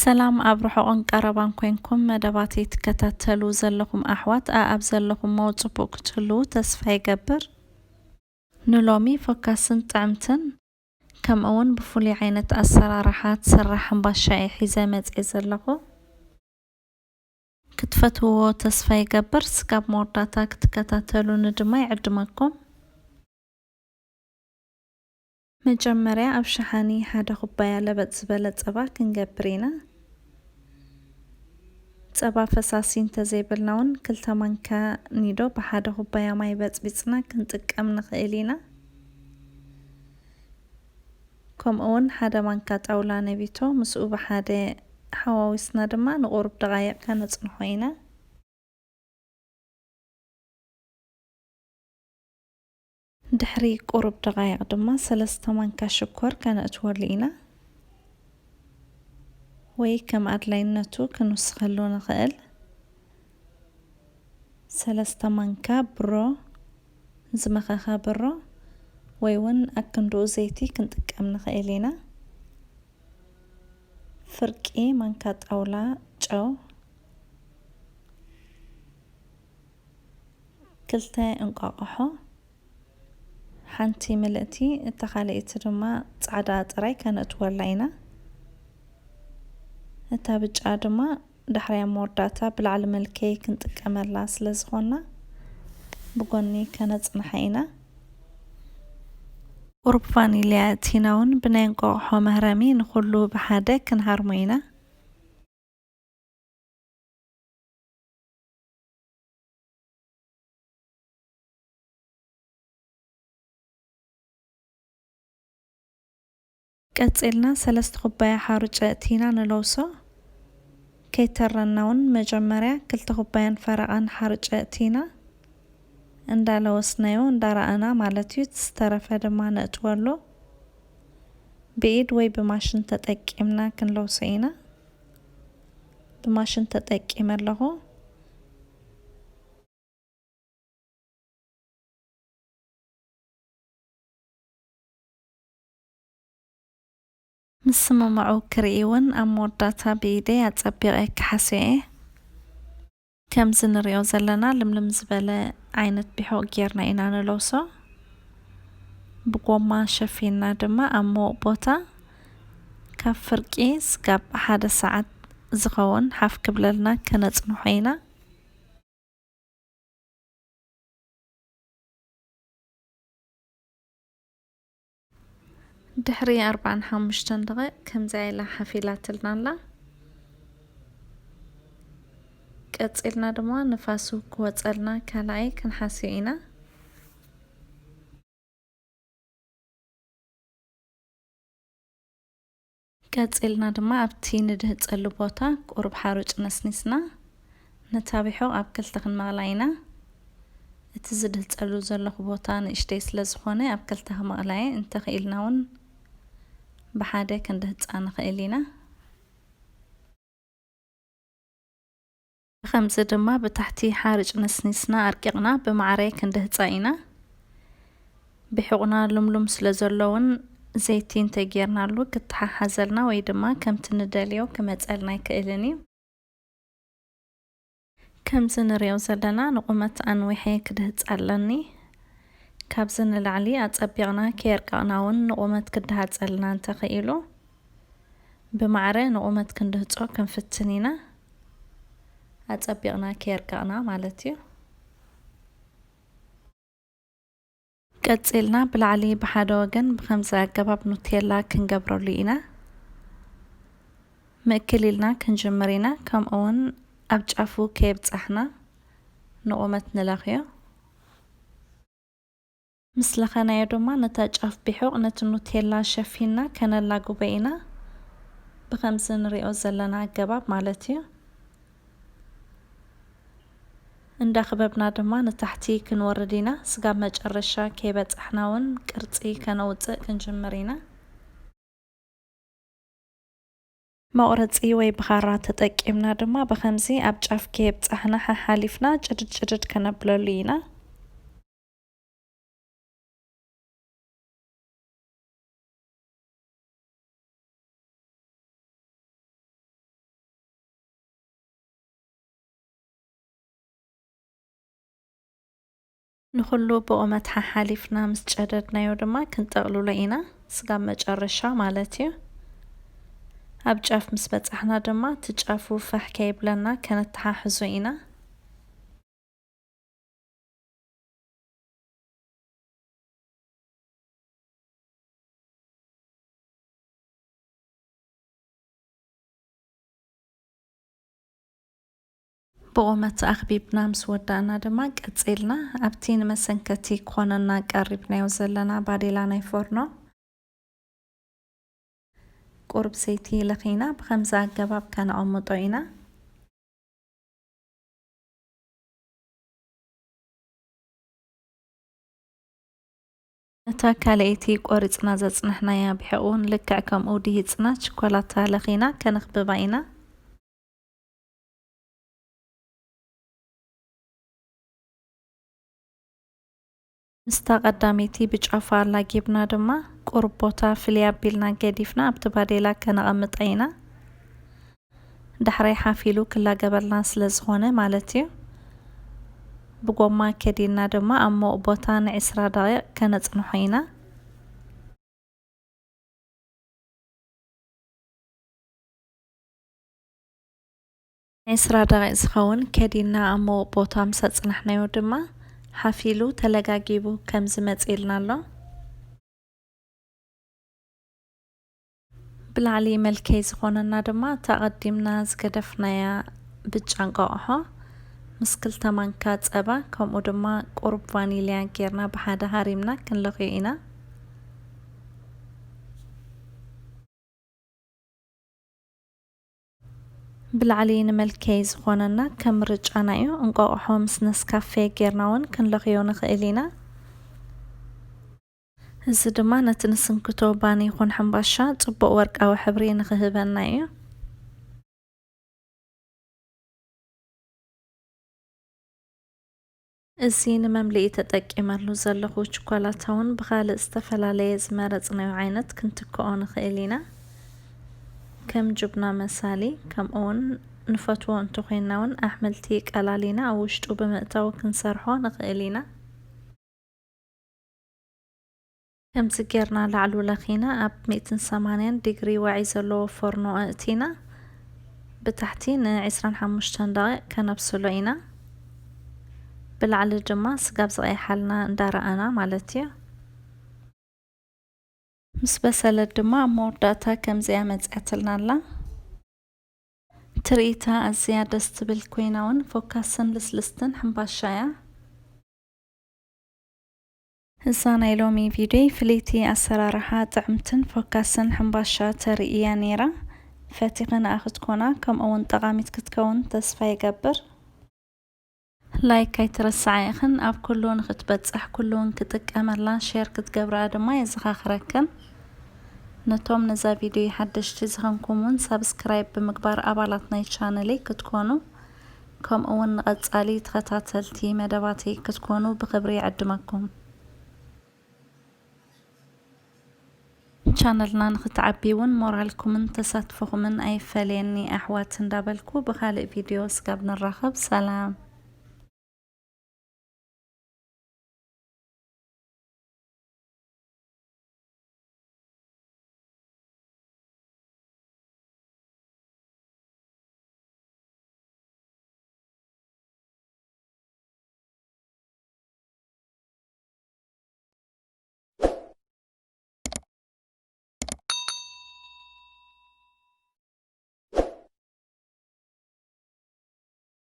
ሰላም ኣብ ርሑቕን ቀረባን ኮንኩም መደባተይ ትከታተሉ ዘለኹም ኣሕዋት፣ ኣኣብ ዘለኹሞ ጽቡቕ ክትህልዉ ተስፋ ይገብር። ንሎሚ ፎካስን ጥዕምትን፣ ከምኡውን ብፍሉይ ዓይነት ኣሰራርሓ ትስራሕ ሕምባሻ እየ ሒዘ መጽየ ዘለኹ። ክትፈትውዎ ተስፋ ይገብር። ስጋብ መወዳእታ ክትከታተሉኒ ድማ ይዕድመኩም። መጀመርያ ኣብ ሸሓኒ ሓደ ኩባያ ለበጥ ዝበለ ጸባ ክንገብር ኢና። ጸባ ፈሳሲ እንተዘይብልና እውን ክልተ ማንካ ኒዶ ብሓደ ኩባያ ማይ በጽቢጽና ክንጥቀም ንኽእል ኢና። ከምኡ እውን ሓደ ማንካ ጣውላ ነቢቶ ምስኡ ብሓደ ሓዋዊስና ድማ ንቁሩብ ደቓይቕ ከነጽንሖ ኢና። ድሕሪ ቁሩብ ደቓይቕ ድማ ሰለስተ ማንካ ሽኮር ከነእትወሉ ኢና፣ ወይ ከም ኣድላይነቱ ክንውስኸሉ ንኽእል። ሰለስተ ማንካ ብሮ፣ ዝመኸኸ ብሮ ወይ እውን ኣክንድኡ ዘይቲ ክንጥቀም ንኽእል ኢና። ፍርቂ ማንካ ጣውላ ጨው፣ ክልተ እንቋቑሖ፣ ሓንቲ ምልእቲ፣ እታ ካልኣይቲ ድማ ጻዕዳ ጥራይ ከነእትወላ ኢና። እታ ብጫ ድማ ዳሕራይ ኣብ መወዳእታ ብላዕሊ መልከይ ክንጥቀመላ ስለ ዝኾንና ብጎኒ ከነጽንሓ ኢና። ቁሩብ ቫኒልያ እቲና እውን ብናይ እንቋቑሖ መህረሚ ንኹሉ ብሓደ ክንሃርሞ ኢና። ቀጺልና ሰለስተ ኩባያ ሓሩጨ እቲና ንለውሶ። ከይተረና እውን መጀመርያ ክልተ ኩባያን ፈረቓን ሓሩጨ እቲና እንዳለወስናዮ እንዳረኣና ማለት እዩ። እቲ ዝተረፈ ድማ ነእትወሉ። ብኢድ ወይ ብማሽን ተጠቂምና ክንለውሶ ኢና። ብማሽን ተጠቂመ ኣለኹ። ምስ ስምምዑ ክርኢ እውን ኣብ መወዳእታ ብኢደይ ኣጸቢቐ ክሓስዮ እየ። ከምዚ ንሪኦ ዘለና ልምልም ዝበለ ዓይነት ቢሖቕ ጌርና ኢና ንለውሶ። ብጎማ ሸፊንና ድማ ኣብ ምዉቕ ቦታ ካብ ፍርቂ ስጋብ ሓደ ሰዓት ዝኸውን ሓፍ ክብለልና ከነጽንሖ ኢና። ድሕሪ ኣርባዓን ሓሙሽተን ደቂቕ ከምዚኣ ኢላ ሓፍ ኢላትልና ኣላ። ቀጺልና ድማ ንፋሱ ክወጸልና ካልኣይ ክንሓስዮ ኢና። ቀጺልና ድማ ኣብቲ ንድህጸሉ ቦታ ቁሩብ ሓሩጭ ነስኒስና ነታ ቢሖቕ ኣብ ክልተ ክንመቕላ ኢና። እቲ ዝድህጸሉ ዘለኹ ቦታ ንእሽተይ ስለ ዝኾነ ኣብ ክልተ ክመቕላ እየ። እንተኽኢልና እውን ብሓደ ክንድህጻ ንኽእል ኢና። ብኸምዚ ድማ ብታሕቲ ሓርጭ ነስኒስና ኣርቂቕና ብማዕረ ክንድህጻ ኢና። ቢሑቕና ልምሉም ስለ ዘሎ እውን ዘይቲ እንተጌርናሉ ክተሓሓዘልና ወይ ድማ ከምቲ ንደልዮ ክመጸልና ኣይክእልን እዩ። ከምዚ ንሪኦ ዘለና ንቑመት ኣንዊሐ ክድህጻ ኣለኒ። ካብዚ ንላዕሊ ኣጸቢቕና ከየርቀቕና እውን ንቑመት ክደሃጸልና እንተኽኢሉ ብማዕረ ንቑመት ክንድህጾ ክንፍትን ኢና። ኣጸቢቕና ከየርቀቕና ማለት እዩ። ቀጺልና ብላዕሊ ብሓደ ወገን ብኸምዚ ኣገባብ ኑቴላ ክንገብረሉ ኢና። ምእክል ኢልና ክንጅምር ኢና፣ ከምኡውን ኣብ ጫፉ ከየብጻሕና ንቑመት ንለኽዮ። ምስ ለኸናዮ ድማ ነታ ጫፍ ቢሑቕ ነቲ ኑቴላ ሸፊንና ከነላግቦ ኢና፣ ብኸምዚ ንሪኦ ዘለና ኣገባብ ማለት እዩ። እንዳኽበብና ድማ ንታሕቲ ክንወርድ ኢና። ስጋብ መጨረሻ ከይበጻሕና እውን ቅርጺ ከነውጽእ ክንጅምር ኢና። መቑረጺ ወይ ብኻራ ተጠቂምና ድማ ብኸምዚ ኣብ ጫፍ ከየብጻሕና ሓሓሊፍና ጭድድ ጭድድ ከነብለሉ ኢና። ንኹሉ ብቑመት ሓሓሊፍና ምስ ጨደድናዮ ድማ ክንጠቕልሎ ኢና፣ ስጋብ መጨረሻ ማለት እዩ። ኣብ ጫፍ ምስ በጻሕና ድማ እቲ ጫፉ ፋሕ ከይብለና ከነተሓሕዞ ኢና። ብቑመት ኣኽቢብና ምስ ወዳእና ድማ ቀጺልና ኣብቲ ንመሰንከቲ ክኾነና ቀሪብናዮ ዘለና ባዴላ ናይ ፎርኖ ቁሩብ ዘይቲ ለኺና ብኸምዚ ኣገባብ ከነቐምጦ ኢና። እታ ካልኣይቲ ቆሪጽና ዘጽናሕናያ ብሕቑን ልክዕ ከምኡ ድሂጽና ችኮላታ ለኺና ከነኽብባ ኢና። ምስታ ቀዳመይቲ ብጫፋ ኣላጊብና ድማ ቁሩብ ቦታ ፍልይ ኣቢልና ገዲፍና ኣብቲ ባዴላ ከነቐምጣ ኢና። ዳሕራይ ሓፍ ኢሉ ክላገበልና ስለ ዝኾነ ማለት እዩ። ብጎማ ከዲንና ድማ ኣብ ሙቕ ቦታ ንዒስራ ደቂቕ ከነጽንሖ ኢና። ዒስራ ደቂቕ ዝኸውን ከዲንና ኣብ ሙቕ ቦታ ምስ ኣጽናሕናዮ ድማ ሓፍ ኢሉ ተለጋጊቡ ከምዚ መጺእልና ኣሎ። ብላዕሊ መልከይ ዝኾነና ድማ እታ ኣቐዲምና ዝገደፍናያ ብጫ እንቋቑሖ ምስ ክልተ ማንካ ጸባ ከምኡ ድማ ቁሩብ ቫኒልያ ጌርና ብሓደ ሃሪምና ክንለኽዮ ኢና። ብላዕሊ ንመልከይ ዝኾነና ከም ምርጫና እዩ። እንቋቑሖ ምስ ነስካፌ ጌርና እውን ክንለኽዮ ንኽእል ኢና። እዚ ድማ ነቲ ንስንክቶ ባኒ ይኹን ሕምባሻ ጽቡቕ ወርቃዊ ሕብሪ ንኽህበና እዩ። እዚ ንመምልኢ ተጠቂመሉ ዘለኹ ችኮላታ እውን ብኻልእ ዝተፈላለየ ዝመረጽናዮ ዓይነት ክንትክኦ ንኽእል ኢና። ከም ጁብና መሳሊ፣ ከምኡ እውን ንፈትዎ እንተኾይንና እውን ኣሕምልቲ ቀላሊና ኣብ ውሽጡ ብምእታው ክንሰርሖ ንኽእል ኢና። ከምዚ ጌርና ላዕሉ ለኺና ኣብ ሚእትን ሰማንያን ዲግሪ ዋዒ ዘለዎ ፎርኖ ኣእቲና ብታሕቲ ንዒስራን ሓሙሽተን ደቂቕ ከነብስሎ ኢና። ብላዕሊ ድማ ስጋብ ዝቐይሓልና እንዳረኣና ማለት እዩ። ምስ በሰለት ድማ ኣብ መወዳእታ ከምዚኣ መጺኣትልና ኣላ። ትርኢታ ኣዝያ ደስ ትብል ኮይና እውን ፎካስን ልስልስትን ሕምባሻ እያ። እዛ ናይ ሎሚ ቪድዮይ ፍልይቲ ኣሰራርሓ ጥዕምትን ፎካስን ሕምባሻ ተርኢ እያ ነይራ። ፈቲኽንኣ ክትኮና ከምኡ እውን ጠቓሚት ክትከውን ተስፋ ይገብር። ላይክ ኣይትረስዓ ኢኽን፣ ኣብ ኩሉ ንኽትበጽሕ ኩሉ እውን ክጥቀመላ ሼር ክትገብርኣ ድማ የዘኻኽረክን። ነቶም ነዛ ቪድዮ ሓደሽቲ ዝኾንኩም እውን ሳብስክራይብ ብምግባር ኣባላት ናይ ቻነለይ ክትኮኑ ከምኡ እውን ንቐጻሊ ተኸታተልቲ መደባተይ ክትኮኑ ብኽብሪ ይዕድመኩም። ቻነልና ንኽትዓቢ እውን ሞራልኩምን ተሳትፎኹምን ኣይፈለየኒ ኣሕዋት እንዳበልኩ ብኻልእ ቪድዮ ስጋብ ንራኸብ ሰላም።